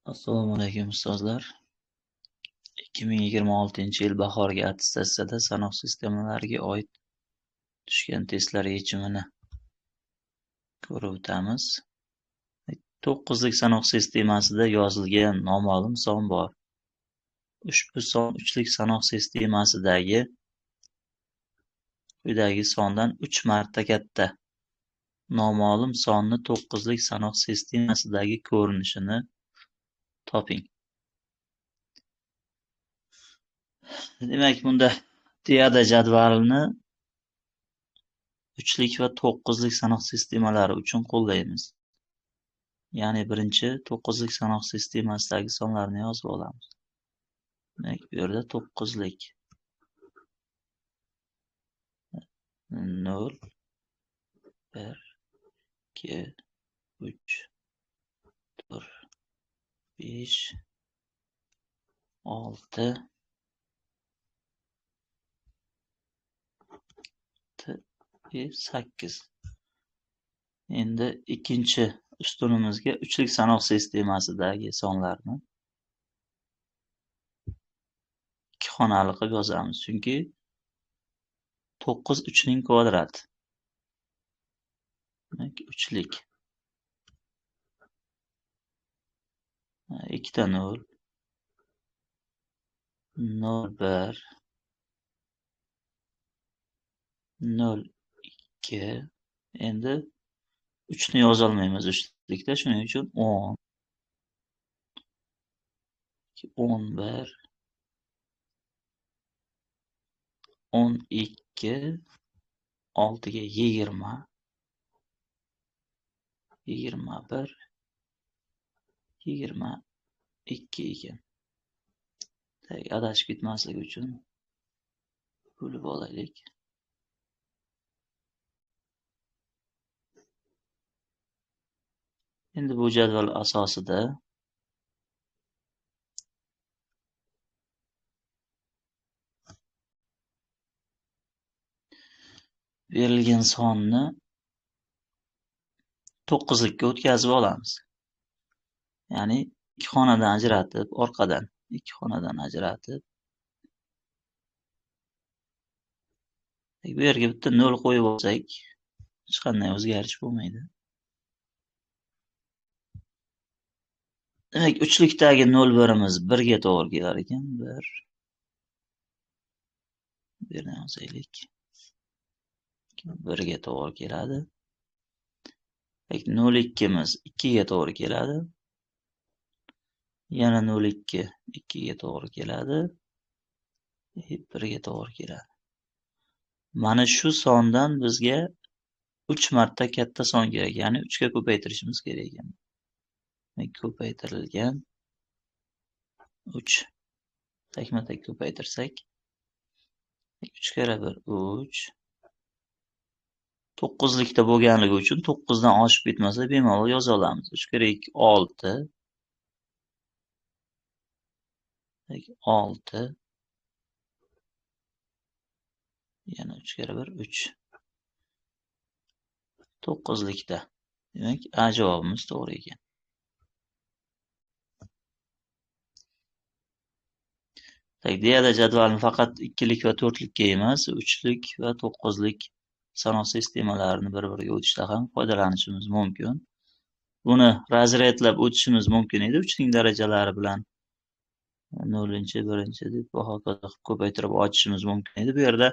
Assalomu alaykum ustozlar. 2026-yil bahorgi attestatsiyada sanoq sistemalariga oid tushgan testlar yechimini ko'rib o'tamiz. 9lik sanoq sistemasida yozilgan noma'lum son bor. Ushbu son 3lik sanoq sistemasidagi quyidagi sondan 3 marta katta. Noma'lum sonni 9lik sanoq sistemasidagi ko'rinishini toping. Demak, bunda diada jadvalini 3lik va 9lik sanoq sistemalari uchun qo'llaymiz. Ya'ni birinchi 9lik sanoq sistemasidagi sonlarni yozib olamiz. Demak, bu yerda 9lik 0 1 2 3 4 5 6 8. Endi ikkinchi ustunimizga 3lik sanoq sistemasidagi sonlarni 2 xonali qilib yozamiz, chunki 9 3ning kvadrati. Demak, 3lik 2 ta 0 0 1 0 2. Endi 3 ni yozolmaymiz 3likda, shuning uchun 10 11 12 6 ga 20 21 22 ekan. Adashib ketmasligi uchun bo'lib olaylik. Endi bu jadval asosida berilgan sonni 9likka o'tkazib olamiz. Ya'ni 2 xonadan ajratib, orqadan 2 xonadan ajratib, bu yerga bitta 0 qo'yib olsak, hech qanday o'zgarish bo'lmaydi. Demak, 3likdagi 0,1imiz 1 ga to'g'ri kelar ekan. 1. Bu yerdan yozaylik. 1 ga to'g'ri keladi. Demak, 0,2imiz 2 ga to'g'ri keladi. Yana 0,2 2 ga to'g'ri keladi. 1 ga to'g'ri keladi. Mana shu sondan bizga 3 marta katta son kerak, ya'ni 3 ga ko'paytirishimiz kerak ekan. Ko'paytirilgan 3 takma-tak ko'paytirsak 3 karra 1 3. 9likda bo'lganligi uchun 9 dan oshib ketmasa bemalol yoza olamiz. 3 karra 2 6 6 yana 3 karra 1 3. 9likda. Demak, A javobimiz to'g'ri ekan. Diada jadvalini faqat 2lik va 4likka emas, 3lik va 9lik sanoq sistemalarini bir-biriga o'tishda ham foydalanishimiz mumkin. Buni razryadlab o'tishimiz mumkin edi. 3ning darajalari bilan 0-chi, 1-chi deb va hokazo ko'paytirib ochishimiz mumkin edi. Bu yerda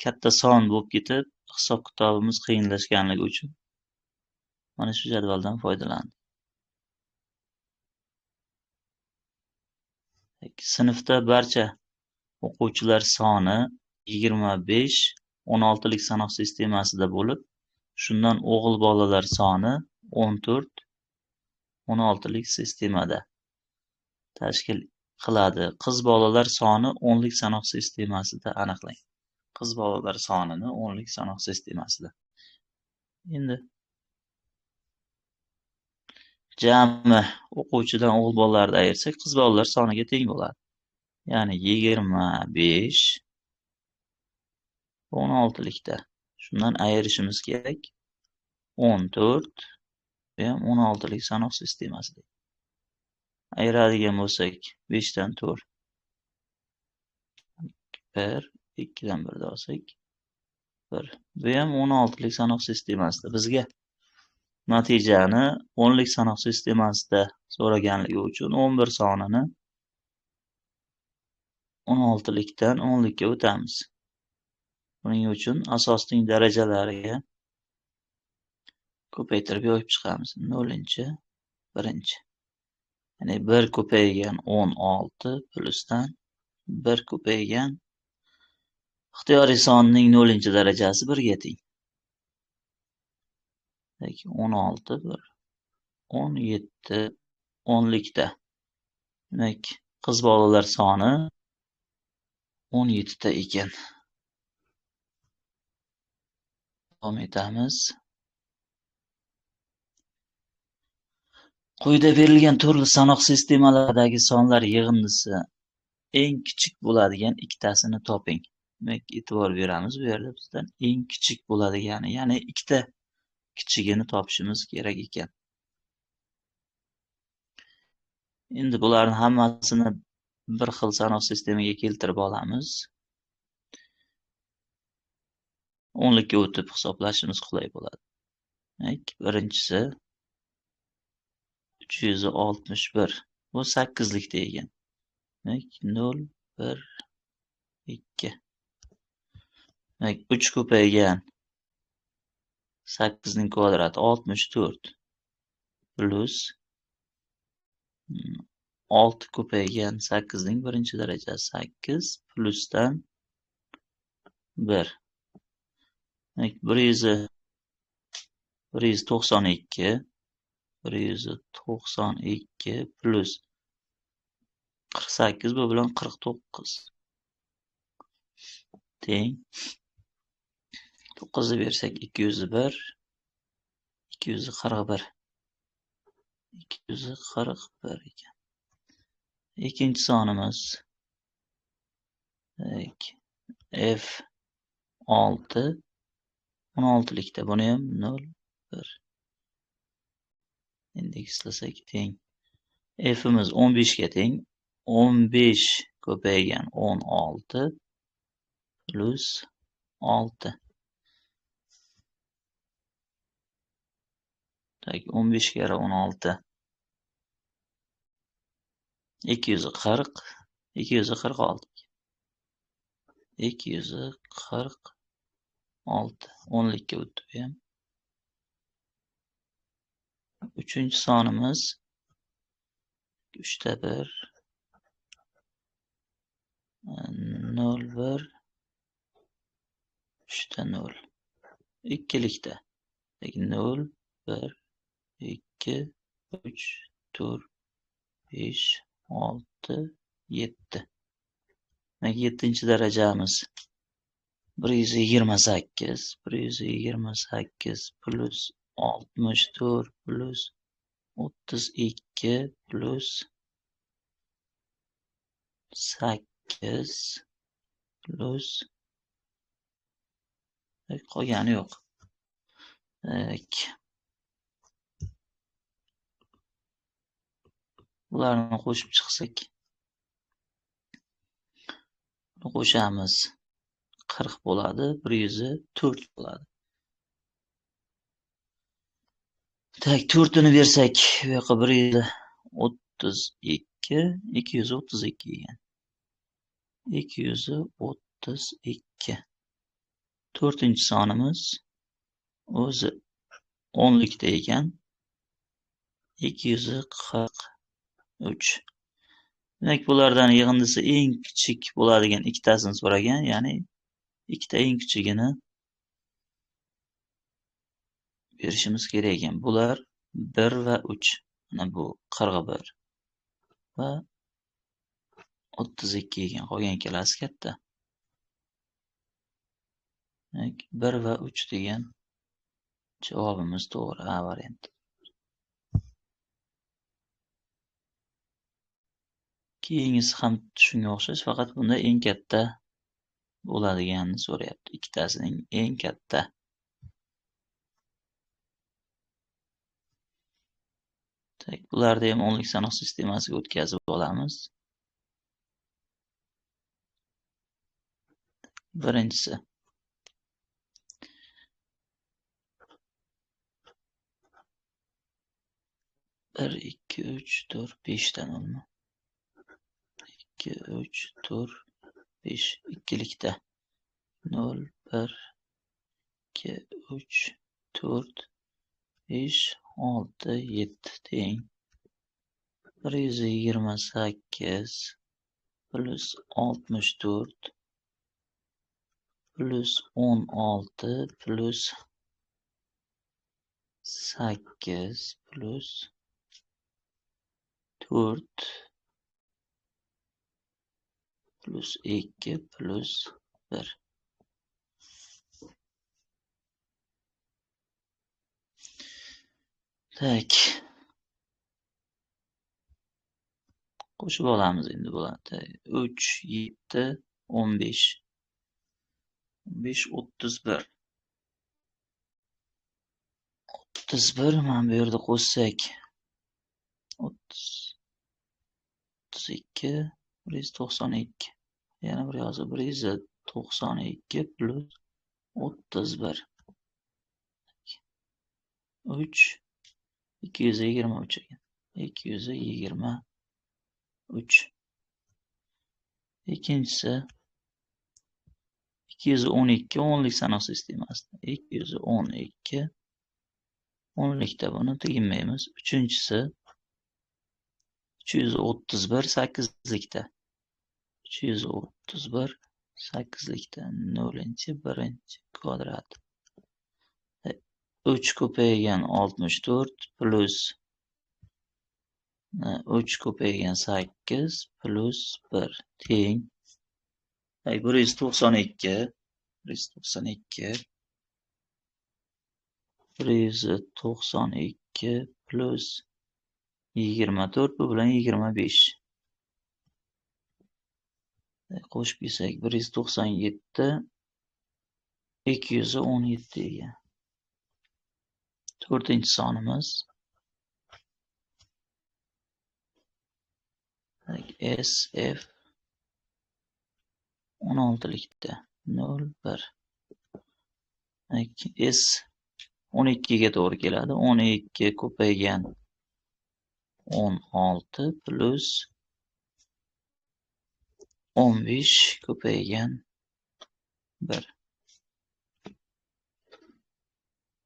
katta son bo'lib ketib, hisob-kitobimiz qiyinlashganligi uchun mana shu jadvaldan foydalandik. Sinfda barcha o'quvchilar soni 25 16lik sanoq sistemasida bo'lib, shundan o'g'il bolalar soni 14 16lik sistemada tashkil qiladi. Qiz bolalar soni 10lik sanoq sistemasida aniqlang. Qiz bolalar sonini 10lik sanoq sistemasida. Endi jami o'quvchidan o'g'il bolalarni ayirsak, qiz bolalar soniga teng bo'ladi. Ya'ni 25 16likda. Shundan ayirishimiz kerak 14, bu ham 16lik sanoq sistemasida. Ayiradigan bo'lsak 5 dan 4 1, 2 dan 1 olsak 1. Bu ham 16lik sanoq sistemasida. Bizga natijani 10lik sanoq sistemasida so'raganligi uchun 11 sonini 16likdan 10likka o'tamiz. Buning uchun asosning darajalariga ko'paytirib yo'yib chiqamiz. 0-chi, 1-chi. Ya'ni 1 ko'paygan 16 plusdan 1 ko'paygan ixtiyoriy sonning 0-chi darajasi 1 ga teng. Demak, 16 1 17 10likda. Demak, qiz bolalar soni 17 ta ekan. Davom etamiz. Quyida berilgan turli sanoq sistemalaridagi sonlar yig'indisi eng kichik bo'ladigan ikkitasini toping. Demak, e'tibor beramiz, bu yerda bizdan eng kichik bo'ladigani, ya'ni ikkita kichigini topishimiz kerak ekan. Endi bularning hammasini bir xil sanoq sistemaga keltirib olamiz. 10likka o'tib hisoblashimiz qulay bo'ladi. Demak, birinchisi 361. Bu 8likda ekan. Demak, 0 1 2. Demak, 3 ko'paygan 8 ning kvadrati 64 plus 6 ko'paygan 8 ning birinchi darajasi 8 plusdan 1. Demak, 192 192 plus 48 bu bilan 49 teng 9 ni bersak 201 241 241 ekan. Ikkinchi sonimiz F6 16likda, buni ham 0 1 indekslasak teng. F'imiz 15 ga teng. 15 ko'paygan 16 plus 6. Tak, 15 karra 16 240 246 246 10likka o'tdi bu ham. Uchinchi sonimiz 3 ta 1 0 1 3 ta 0 ikkilikda. 0 1 2 3 4 5 6 7. Demak, 7-darajamiz 128 128 plus 64 plus 32 plus 8 plus qolgani yo'q. Bularni qo'shib chiqsak, buni qo'shamiz 40 bo'ladi, 104 bo'ladi. Tak, 4-ni bersak, bu yoqqa 132, 232 ekan. 232. 4-sonimiz o'zi 10likda ekan. 243. Demak, bulardan yig'indisi eng kichik bo'ladigan ikkitasini so'ragan, ya'ni ikkita eng kichigini berishimiz kerak ekan. Bular 1 va 3. Mana bu 41 va 32 ekan. Qolgan ikkalasi katta. Demak, 1 va 3 degan javobimiz to'g'ri, A varianti. Keyingisi ham shunga o'xshash, faqat bunda eng katta bo'ladiganini so'rayapti. Ikkitasining eng katta. Tak, bularni ham o'nlik sanoq sistemasiga o'tkazib olamiz. Birinchisi 1, 2, 3, 4, 5 ta nolmi? 2, 3, 4, 5 ikkilikda. 0, 1, 2, 3, 4, 5, 6, 7 teng 128 plus 64 plus 16 plus 8 plus 4 plus 2 plus 1. Tak. Qo'shib olamiz endi bularni. 3, 7, 15. 15, 31. 31 mana bu yerda qo'shsak 30, 32, 192. Yana bir yozib 192 plus 31. 3, 223 ekan. 223. Ikkinchisi 212 o'nlik sanoq sistemasida. 212 o'nlikda buni teginmaymiz. Uchinchisi 331 sakkizlikda. 331 sakkizlikda 0-chi 1-chi kvadrat. 3 ko'paygan 64 plus 3 ko'paygan 8 plus 1 teng 192. 192. 192 plus 24 bu bilan 25. Qo'shib kelsak 197 217 ekan. To'rtinchi sonimiz SF 16likda 0 1. S 12 ga to'g'ri keladi. 12 ko'paygan 16 plus 15 ko'paygan 1.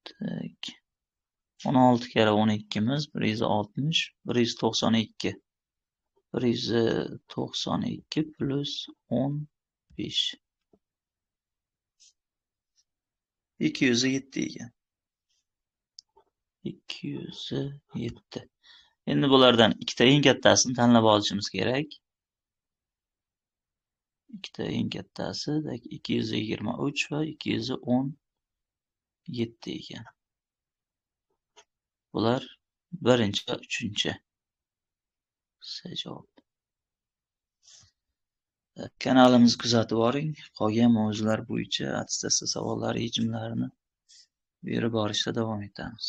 Tak. 16 kara 12'miz 160, 192. 192 plus 15. 207 ekan. 207. Endi bulardan ikkita eng kattasini tanlab olishimiz kerak. Ikkita eng kattasi 223 va 217 ekan. Bular birinchi va uchinchi. Javob. Kanalimizni kuzatib boring. Qolgan mavzular bo'yicha attestatsiya savollari yechimlarini berib borishda davom etamiz.